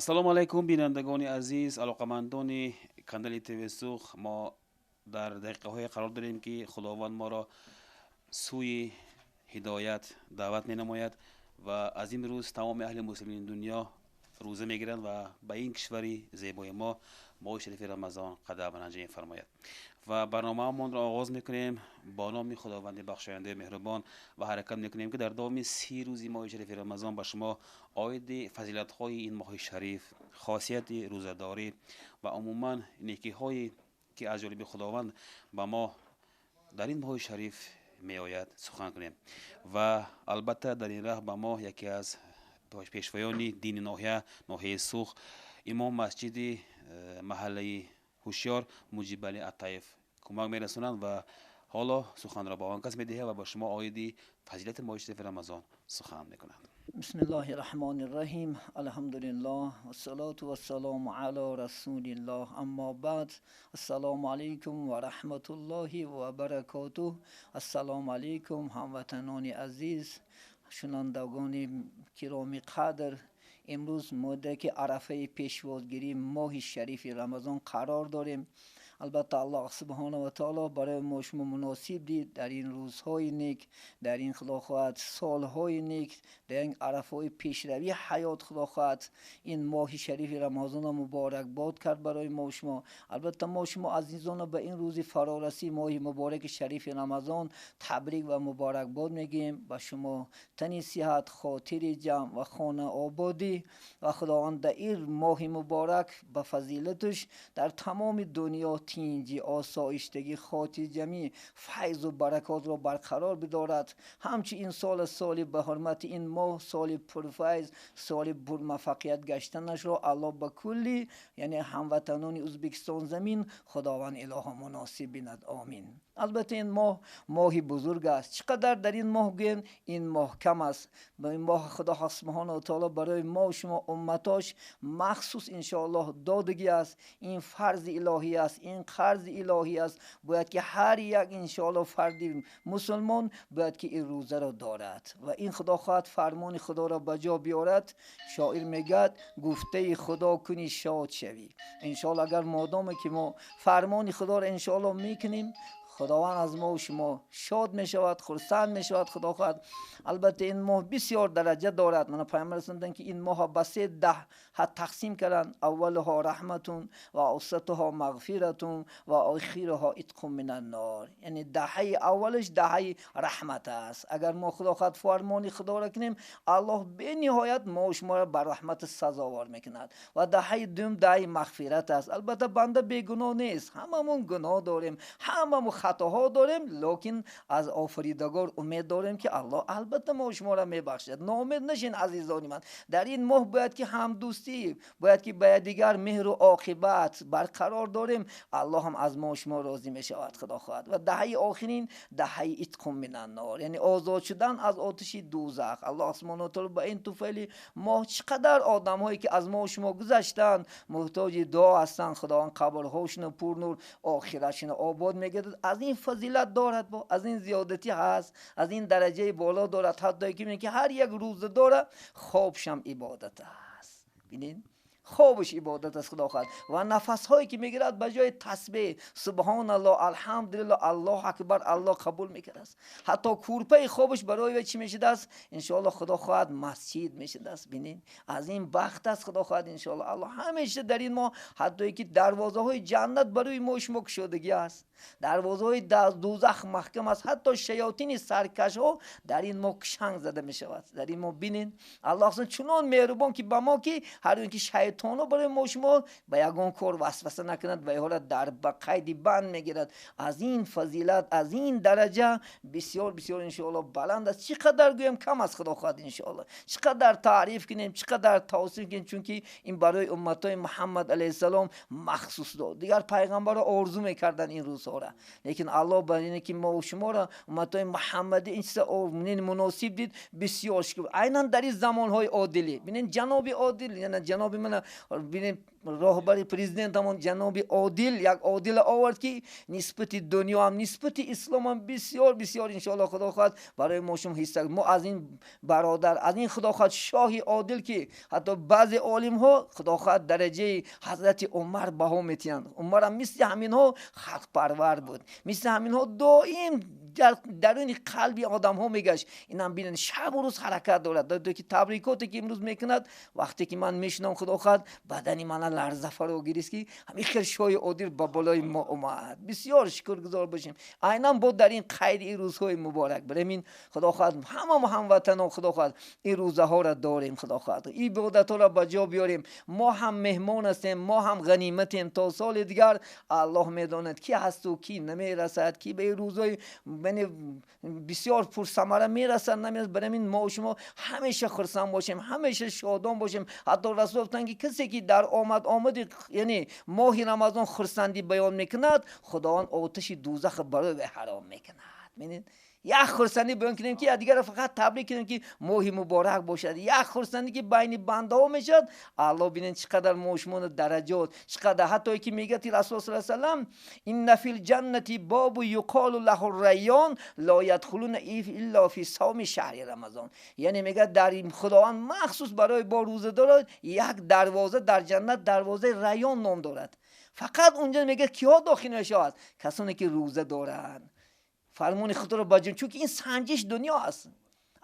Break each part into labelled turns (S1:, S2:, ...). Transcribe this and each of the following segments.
S1: Ассалому алайкум, бинандагони азиз, алоқамандони канали ТВ Суғд. Мо дар дақиқаҳое қарор дорем, ки Худованд моро сӯи ҳидоят даъват менамояд ва аз ин рӯз тамоми аҳли муслимини дунё рӯза мегиранд ва ба ин кишвари зебои мо моҳи шарифи Рамазон қадам ранҷа мефармояд. Ва барномаамонро оғоз мекунем бо номи Худованди бахшояндаи меҳрубон ва ҳаракат мекунем, ки дар давоми 30 рӯзи моҳи шарифи Рамазон ба шумо оиди фазилатҳои ин моҳи шариф, хосияти рӯзадорӣ ва умуман некиҳое, ки аз ҷониби Худованд ба мо дар ин моҳи шариф меояд, сухан кунем. Ва албатта, дар ин раҳ ба мо яке аз пешвоёни дини ноҳия, ноҳияи Суғд, имом масҷиди маҳаллаи Ҳушёр Муҷибали Атаев кӯмак мерасонанд ва ҳоло суханро ба он кас медиҳем ва ба шумо оиди фазилати моҳи шарифи Рамазон сухан мекунанд.
S2: بسم الله الرحمن الرحیم. الحمد لله والصلاة والسلام على رسول الله. اما بعد، السلام علیکم و رحمت الله و برکاته. السلام علیکم، هموطنان عزیز، شنوندگان کرامی قدر. امروز ما در که عرفه پیشوازگیری ماه شریف رمضان قرار داریم. Албатта, Аллоҳ субҳона ва таоло барои мо шумо муносиб дид дар ин рӯзҳои нек, дар ин, худо хоҳад, солҳои нек, дар ин арафаҳои пешравии ҳаёт, худо хоҳад, ин моҳи шарифи Рамазонро муборакбод кард барои мо шумо. Албатта, мо шумо азизонро ба ин рӯзи фарорасии моҳи мубораки шарифи Рамазон табрик ва муборакбод мегӯем. Ба шумо тани сиҳат, хотири ҷамъ ва хона ободӣ ва Худованд дар ин моҳи муборак ба фазилаташ дар тамоми дунё тинҷӣ, осоиштагӣ, хотирҷамӣ, файзу баракотро барқарор бидорад. Ҳамчи ин сол соли ба ҳурмати ин моҳ, соли пурфайз, соли пурмуваффақият гаштанашро Аллоҳ ба кулли, яъне ҳамватанони Ӯзбекистон замин, Худованд илоҳо муносиб бинад, омин. Албатта, ин моҳ моҳи бузург аст. Чӣ қадар дар ин моҳ гӯем, ин моҳ кам аст. Ба ин моҳ Худо субҳонаҳу ва таоло барои мо шумо умматош махсус, иншоаллоҳ, додагӣ аст. Ин фарзи илоҳӣ аст, ин қарзи илоҳӣ аст. Бояд ки ҳар як, иншоаллоҳ, фарди мусулмон бояд ки ин рӯзаро дорад ва ин, худо хоҳад, фармони Худоро ба ҷо биёрад. Шоир мегӯяд: «Гуфтаи Худо кунӣ, шод шавӣ». Иншоаллоҳ, агар модоме ки мо фармони Худоро, иншоаллоҳ, мекунем, Худованд аз мо шумо шод мешавад, хурсанд мешавад, худо хоҳад. Албатта, ин моҳ бисёр дараҷа дорад. Мана, Пайғамбар расонданд, ки ин моҳро ба се даҳа тақсим карданд: أولها رحمة وأوسطها مغفرة وآخرها عتق من النار. Яъне даҳаи аввалаш даҳаи раҳмат аст. Агар мо, худо хоҳад, фармони Худоро кунем, Аллоҳ бениҳоят мо шуморо ба раҳмати сазовор мекунад. Ва даҳаи дуюм даҳаи мағфират аст. Албатта, банда бегуноҳ нест, ҳамамон гуноҳ дорем, ҳамамон хатоҳо дорем, лекин аз Офаридагор умед дорем, ки Аллоҳ албатта мо шуморо мебахшад. Ноумед нашин, азизони ман. Дар ин моҳ бояд ки ҳамдӯстӣ, бояд ки ба якдигар меҳру оқибат барқарор дорем. Аллоҳ ҳам аз мо шумо розӣ мешавад, худо хоҳад. Ва даҳаи охирин даҳаи عتق من النار, яъне озод шудан аз оташи дӯзах. Аллоҳ субҳонаҳу ва таоло ба ин туфайли моҳ чӣ қадар одамҳое, ки аз мо шумо гузаштанд, муҳтоҷи дуо ҳастанд, Худованд қабрҳошонро пурнур, охиратшонро обод мегардад. Аз ин фазилат дорад, бо аз ин зиёдатӣ ҳаст, аз ин дараҷаи боло дорад. Ҳатто ки мебинед, ки ҳар як рӯзадора хобшам ибодат аст. Бинед, хобаш ибодат аст, худо хоҳад. Ва нафасҳое ки мегирад, ба ҷои тасбеҳ, субҳоналлоҳ, алҳамдулиллоҳ, Аллоҳу акбар, Аллоҳ қабул мекардааст. Ҳатто кӯрпаи хобаш барои вай чӣ мешудааст, иншоаллоҳ, худо хоҳад, масҷид мешудааст. Бинед, аз ин бахт аст, худо хоҳад, иншоаллоҳ. Аллоҳ ҳамеша дар ин моҳ, ҳатто ки дарвозаҳои ҷаннат барои мо шумо кушодагӣ аст, дарвозаҳои дӯзах маҳкам аст. Ҳатто шаётини саркашҳо дар ин моҳ кишанг зада мешавад. Дар ин моҳ, бинед, Аллоҳ чунон меҳрубон, ки ба мо, ки ҳар он ки шайтонҳо барои мо шумо ба ягон кор васваса накунад ва инҳоро дар ба қайди банд мегирад. Аз ин фазилат, аз ин дараҷа бисёр бисёр, иншоаллоҳ, баланд аст. Чӣ қадар гӯем, кам аст, худо хоҳад, иншоаллоҳ. Чӣ қадар таъриф кунем, чӣ қадар тавсиф кунем, чунки ин барои умматҳои Муҳаммад алайҳиссалом махсус дод. Дигар пайғамбарро орзу мекарданд ин рӯзҳоро, лекин Аллоҳ ба ине ки мо шуморо умматҳои муҳаммадӣ ин чиза муносиб дид. Бисёр шукр, айнан дар ин замонҳои одилӣ, бинед, ҷаноби одил, ҷаноби мана. Мана бинем, роҳбари президентамон ҷаноби Одил як одил овард, ки нисбати дунё ҳам, нисбати ислом ҳам бисёр бисёр, иншоалло, худо хоҳад, барои мо шумо ҳисса. Мо аз ин бародар, аз ин, худо хоҳад, шоҳи одил, ки ҳатто баъзе олимҳо, худо хоҳад, дараҷаи ҳазрати Умар баҳо метиҳанд. Умарам мисли ҳаминҳо халқпарвар буд, мисли ҳаминҳо доим дар даруни қалби одамҳо мегашт. Инам бинед, шабу рӯз ҳаракат дорад, ки табрикоте ки имрӯз мекунад, вақте ки ман мешунам, худо хоҳад, бадани мана ларза фаро гирист, ки ҳамин хел шоҳи одил ба болои мо омад. Бисёр шукргузор бошем айнан бо дар ин қайди ин рӯзҳои муборак. Барамин, худо хоҳад, ҳама ҳамватанон, худо хоҳад, ин рӯзаҳоро дорем, худо хоҳад, ибодатҳоро ба ҷо биёрем. Мо ҳам меҳмон ҳастем, мо ҳам ғаниматем. То соли дигар Аллоҳ медонад, ки ҳасту ки намерасад, ки ба ин рӯзҳои бисёр пурсамара мерасад, намерасад. Барамин мо шумо ҳамеша хурсанд бошем, ҳамеша шодон бошем. Ҳатто Расул гуфтанд, ки касе ки дар омад омади, яъне моҳи Рамазон, хурсандӣ баён мекунад, Худованд оташи дӯзах барои вай ҳаром мекунад. Бинед, як хурсандӣ баён кунем, ки дигарро фақат табрик кунем, ки моҳи муборак бошад, як хурсандӣ ки байни бандаҳо мешавад. Алло, бинед, чӣ қадар мо шумоно дараҷот, чӣ қадар, ҳатто ки мегӯяд Расул с салам: إن في الجنة باب يقال له الريان لا يدخلونه إلا في صوم شهر رمضان. Яъне мегӯяд, дар Худованд махсус барои бо рӯзадорад як дарвоза дар ҷаннат, дарвозаи Райён ном дорад. Фақат унҷа, мегӯяд, киҳо дохил мешавад? Касоне ки рӯза доранд, фармони худро ба ҷон, чунки ин санҷиш дунё аст.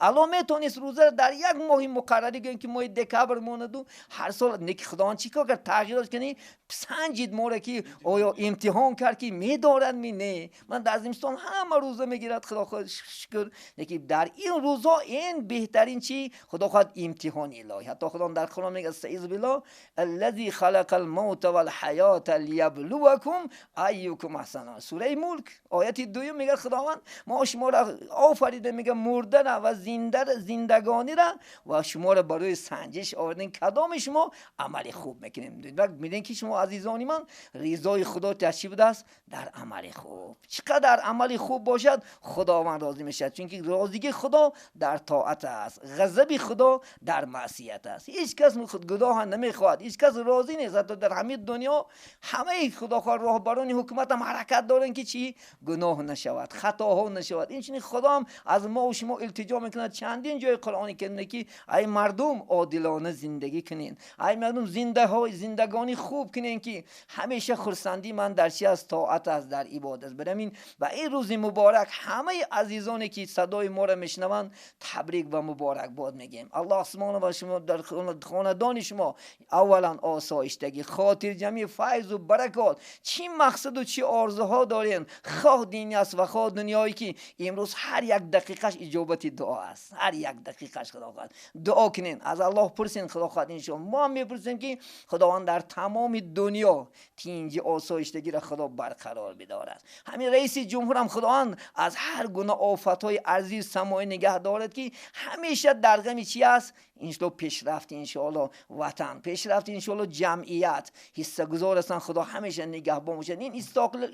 S2: Алло метавонист рӯзаро дар як моҳи муқаррарӣ, гӯем ки моҳи декабр монаду ҳар сол неки. Худованд чӣ кор кард? Тағйирот кани, санҷид моро, ки оё имтиҳон кард, ки медорад ми не. Ман дар зимистон ҳама рӯза мегирад, худо хоҳад, шукр. Лекин дар ин рӯзҳо ин беҳтарин чӣ, худо хоҳад, имтиҳони илоҳӣ. Ҳатто Худо дар Қуръон мегӯяд: أعوذ بالله الذي خلق الموت والحياة ليبلوكم أيكم أحسن. Сураи Мулк, ояти дуюм, мегӯяд Худованд: мо шуморо офарида, мегӯяд, мурдана ва зиндагониро ва шуморо барои санҷиш овардем, кадоми шумо амали хуб мекунем. Медонед ки шумо, азизони ман, ризои Худо дар чӣ будааст? Дар амали хуб. Чӣ қадар амали хуб бошад, Худованд розӣ мешавад, чунки розигии Худо дар тоат аст, ғазаби Худо дар маъсият аст. Ҳеҷ кас гуноҳа намехоҳад, ҳеҷ кас розӣ нест. Ҳатто дар ҳамин дунё ҳамаи, худохоҳ, роҳбарони ҳукумат ҳам ҳаракат доранд, ки чӣ гуноҳ нашавад, хатоҳо нашавад. Инчунин Худоам аз мо шумо илтиҷо мекунад чандин ҷои Қуръони Карим, ки ай мардум, одилона зиндагӣ кунед, ай мардум, зиндагонӣ хуб кунед, ки ҳамеша хурсандии ман дар чи аст? Тоат аст, дар ибодат аст. Барамин ба ин рӯзи муборак ҳамаи азизоне ки садои моро мешунаванд, табрик ва муборакбод мегӯем. Аллоҳ субҳона ва шумо дар хонадони шумо аввалан осоиштагӣ, хотирҷамъӣ, файзу баракот. Чӣ мақсаду чӣ орзуҳо дорем, хоҳ динӣ аст ва хоҳ дунёе, ки имрӯз ҳар як дақиқаш иҷобати дуо аст, ҳар як дақиқаш, худо хоҳад, дуо кунен, аз Аллоҳ пурсен, худо хоҳад, иншоалло. Мо ҳам мепурсем, ки Худованд дар тамоми дунё тинҷи, осоиштагиро Худо барқарор бидорад. Ҳамин раиси ҷумҳурам Худованд аз ҳар гуна офатҳои арзию самоӣ нигаҳ дорад, ки ҳамеша дар ғами чи аст? Иншоалло, пешрафти, иншоалло, ватан, пешрафти, иншоалло, ҷамъият ҳиссагузор ҳастанд. Худо ҳамеша нигаҳбон бошад. Ин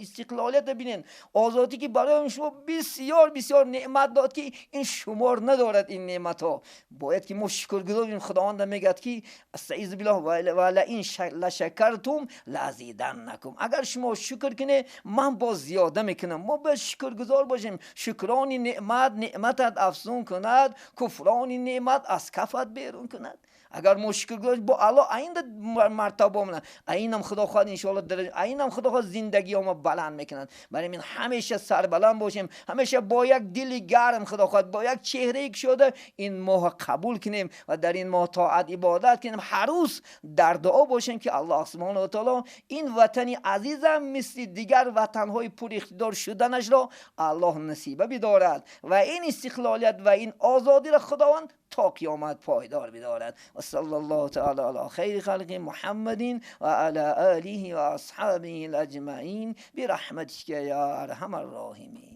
S2: истиқлолиятро бинен, озодӣ, ки барои шумо бисёр бисёр неъмат дод, ки ин шумор надорад ин неъматҳо. Бояд ки мо шукргузор бошем. Худованд мегӯяд, ки أعوذ بالله ولئن لشكرتم لأزيدنكم. Агар шумо шукр кунед, ман боз зиёда мекунам. Мо бояд шукргузор бошем. Шукрони неъмат неъматат афзун кунад, куфрони неъмат аз кафат берун кунад. Агар мо шукргузор бо Аллоҳ, айнда мартаба мона, айнам, худо хоҳад, иншоалло, айнам, худо хоҳад, зиндагиҳомо баланд мекунад. Барои ин ҳамеша сарбаланд бошем, ҳамеша бо як дили гарм, худо хоҳад, бо як чеҳраи кушода ин моҳ қабул кунем ва дар ин моҳ тоат, ибодат кунем, ҳар рӯз дар дуо бошем, ки Аллоҳ субҳонаҳу ва таоло ин ватани азизам мисли дигар ватанҳои пуриқтидор шуданашро Аллоҳ насиба бидорад ва ин истиқлолият ва ин озодиро Худованд то қиёмат пойдор бидорад. وصلى الله تعالى على خير خلق محمد وعلى آله وأصحابه أجمعين برحمتك يا أرحم الراحمين.